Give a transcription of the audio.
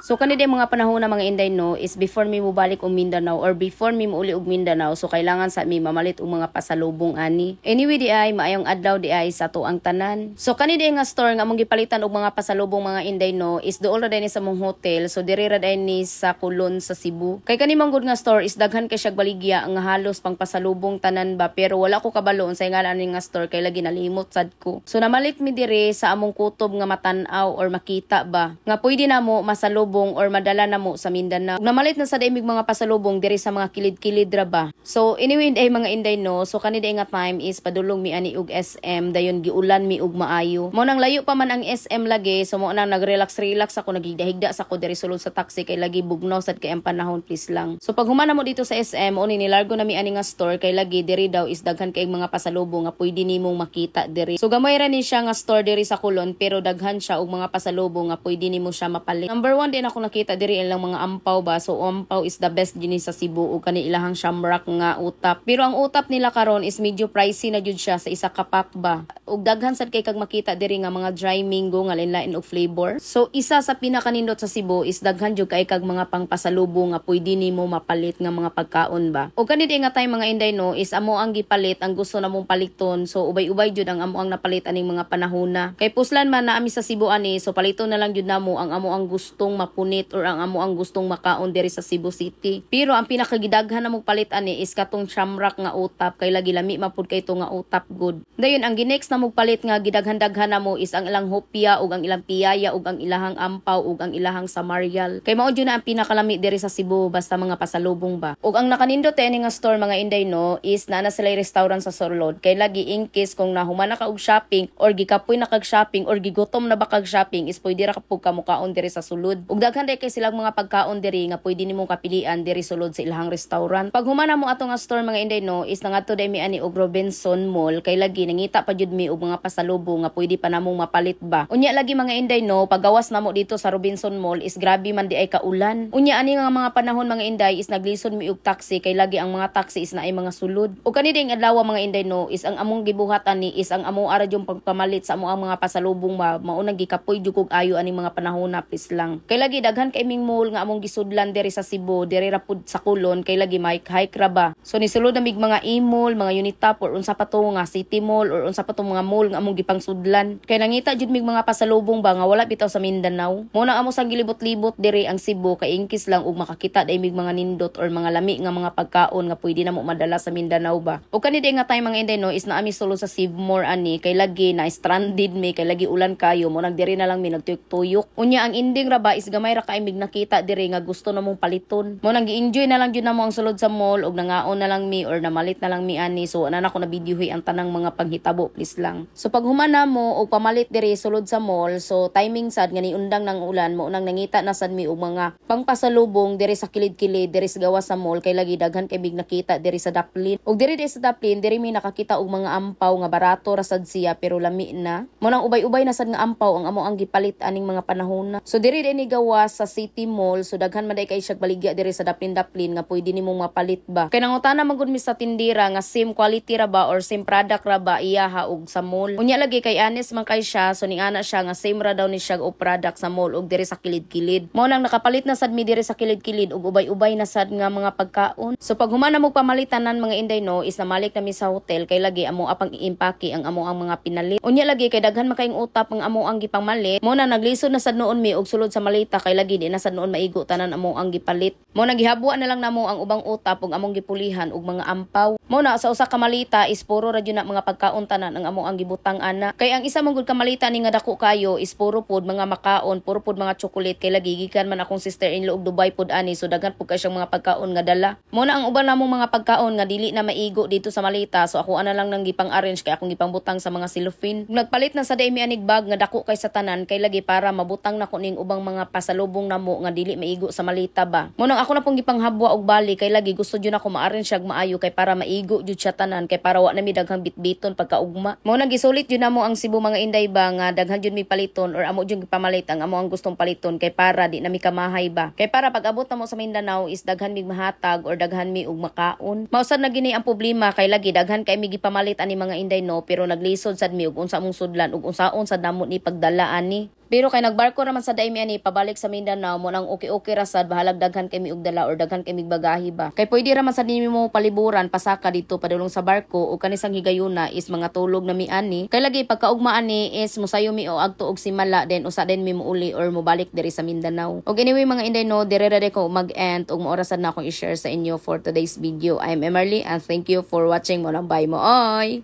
So kani diay mga panahon na, mga inday, no, is before mi mobalik og Mindanao or before mi muuli og Mindanao, so kailangan sa mi mamalit og mga pasalubong ani. Anyway diay, maayong adlaw diay sa atoang tanan. So kani diay nga store nga among gipalitan og mga pasalubong, mga inday, no, is duol ra ni sa among hotel. So diri ra diay ni sa Colon sa Cebu. Kay kani man gud nga store is daghan kay siya baligya nga halos pang pasalubong tanan ba, pero wala ko kabalo unsay ngalan ani nga store kay lagi nalimot sad ko. So namalit mi diri sa among kutob nga matan-aw or makita ba nga pwede na mo masalubong or madala na mo sa Mindanao. Namalit na sa daimig mga pasalubong diri sa mga kilid-kilid ra ba. So anyway ay, mga inday, no, so kani diay nga time is padulong mi ani og SM, dayon giulan mi og maayo. Mo nang layo pa man ang SM lagi, so mo nang nagrelax-relax ako, naghigda-higda sa ko diri sulod sa taxi kay lagi bugnaw sad kay ang panahon, please lang. So pag human na mo dito sa SM, uni nilargo na mi ani nga store kay lagi diri daw is daghan kay mga pasalubong nga pwede nimong makita diri. So gamay ra ni siya nga store diri sa Colon, pero daghan siya og mga pasalubong nga pwede nimo siya mapalit. Number one din ako nakita diri ilang mga ampaw ba. So ampaw is the best dinhi sa Cebu ug kani ilahang shamrock nga utap. Pero ang utap nila karon is medyo pricey na jud siya sa isa ka pack ba. Ug daghan sad kay kag makita diri nga mga dry mango nga lain-lain og flavor. So isa sa pinakanindot sa Cebu is daghan jud kay kag mga pangpasalubong nga pwede nimo mapalit nga mga pagkaon ba. Ug kani di nga time, mga inday, no, is amo ang gipalit ang gusto namong paliton. So ubay-ubay jud ang amo ang napalit aning mga panahona. Kay puslan man na ami sa Cebu ani, so paliton na lang jud namo ang amo ang gustong mapunit or ang amo ang gustong makaon diri sa Cebu City. Pero ang pinakagidaghan na mong palit ani is katong shamrock nga utap kay lagi lami mapud kay to nga utap good. Dayon ang ginext na palit nga gidaghan-daghan na mo is ang ilang hopia ug ang ilang piyaya ug ang ilahang ampaw ug ang ilahang samarial. Kay mao jud na ang pinakalami diri sa Cebu basta mga pasalubong ba. Ug ang nakanindot ani nga store, mga inday, no, is naa na sila restaurant sa sulod kay lagi in case kung nahuman na ka og shopping or gikapoy na kag shopping or gigutom na ba kag shopping is pwede ra ka pud ka mukaon diri sa sulod. Ug daghan kay silang mga pagkaon diri nga pwede nimong kapilian diri sulod sa ilahang restaurant. Pag humana mo ato nga store, mga inday, no, is nangadto day mi ani og Robinson Mall kay lagi nangita pa jud mi og mga pasalubong nga pwede pa namong mapalit ba. Unya lagi, mga inday, no, pagawas namo dito sa Robinson Mall is grabe man diay kaulan. Unya ani nga mga panahon, mga inday, is naglisod mi og taxi kay lagi ang mga taxi is naay mga sulod. Ug kani ding adlaw, mga inday, no, is ang among gibuhat ani is ang amo ara yung pagpamalit sa amo ang mga pasalubong ba, mao nang gikapoy jud kog ayo ani mga panahon na, please lang. Kay lagi daghan kay ming mall nga among gisudlan diri sa Cebu, diri ra pud sa Colon kay lagi may hike ra ba. So nisulod na mig mga E-mall, mga Unitop or unsa pa to nga City Mall or unsa pa to mga mall nga among gipangsudlan. Kay nangita jud mig mga pasalubong ba nga wala bitaw sa Mindanao. Mo na amo sang gilibot-libot diri ang Cebu kay in case lang og makakita day mig mga nindot or mga lami nga mga pagkaon nga pwede na mo madala sa Mindanao ba. O kani di nga time, mga inday, no, is naami sulod sa Save ani kay lagi na stranded mi kay lagi ulan kayo, mo nagdiri na lang mi nagtuyok-tuyok. Unya ang ending ra ba is gamay ra kay mig nakita diri nga gusto na mong paliton. Mo nang gi-enjoy na lang jud namo ang sulod sa mall ug nangaon na lang mi or namalit na lang mi ani, so ana na ko na videohi ang tanang mga panghitabo, please lang. So pag human na mo og pamalit diri sulod sa mall, so timing sad nga niundang ng ulan, mo nang nangita na sad mi og mga pangpasalubong diri sa kilid-kilid diri sa gawas sa mall kay lagi daghan kay mig nakita diri sa Daplin. Ug diri sa Daplin, diri mi nakakita og mga ampaw nga barato ra sad siya pero lami na. Mo nang ubay-ubay na sad nga ampaw ang amo ang gipalit aning mga panahon na. So diri din ni gawas sa City Mall, so daghan man kay siya baligya diri sa Daplin-Daplin nga pwede nimong mapalit ba. Kay nangutana man gud mi sa tindira nga same quality ra ba or same product ra ba iyaha og sa mall. Unya lagi kay honest man kay siya, so ning ana siya nga same ra daw ni siya og product sa mall og diri sa kilid-kilid. Mo nang nakapalit na sad mi diri sa kilid-kilid og ubay-ubay na sad nga mga pagkaon. So pag human na mo pamalitanan, mga inday, no, is namalik na mi sa hotel kay lagi amo apang iimpake ang amo ang mga pinalit. Unya lagi kay daghan makayong utap ang amo ang gipangmalit. Mo na naglisod na sad noon mi og sulod sa malita kay lagi di na sad noon maigo tanan amo ang gipalit. Mo nang gihabwa na lang namo ang ubang utap ug among gipulihan og mga ampaw. Mo na sa usa ka malita is puro ra jud na mga pagkaon tanan ang amo ang gibutang ana. Kay ang isa man gud ka malita ni nga dako kayo is puro pod mga makaon, puro pod mga chocolate kay lagi gikan man akong sister-in-law og Dubai pod ani, so daghan pud kay siyang mga pagkaon nga dala. Mo na ang uban namong mga pagkaon nga dili na maigo dito sa malita, so ako ana lang nang gipang-arrange kay akong gipang-butang sa mga cellophane. Nagpalit na sa mi anig bag nga dako kay sa tanan kay lagi para mabutang nako ning ubang mga pasalubong namo nga dili maigo sa malita ba. Mo nang ako na pong gipanghabwa og bali kay lagi gusto jud ako ma-arrange siya maayo kay para maigo jud siya tanan kay para wa na mi daghang bitbiton pagkaugma. Mo nang gisulit jud namo ang Cebu, mga inday ba, nga daghan jud mi paliton or amo jud gipamalit ang amo ang gustong paliton kay para di na mi kamahay ba. Kay para pag abot namo sa Mindanao is daghan mig mahatag or daghan mi og makaon. Mausad na gini ang problema kay lagi daghan kay mi gipamalit ani, mga inday, no, pero naglisod sad mi og unsa mong sudlan ug unsaon sad namo ni pagdala ani. Pero kay nagbarko naman sa diay mi ani pabalik sa Mindanao, mo nang okay-okay ra sad, bahalag daghan kay mi og dala or daghan kay mig bagahe ba. Kay pwede ra man sad nimo paliburan pasaka dito padulong sa barko, ug kanisang higayuna is mga tulog na mi ani. Kay lagi pagkaugma ani is musayo mi o agto og simala, then usa din mi muuli or mobalik diri sa Mindanao. Og anyway, mga inday no, dire ra ko mag-end ug maora sad na akong i-share sa inyo for today's video. I'm Emerly and thank you for watching mo lang. Bye mo oy.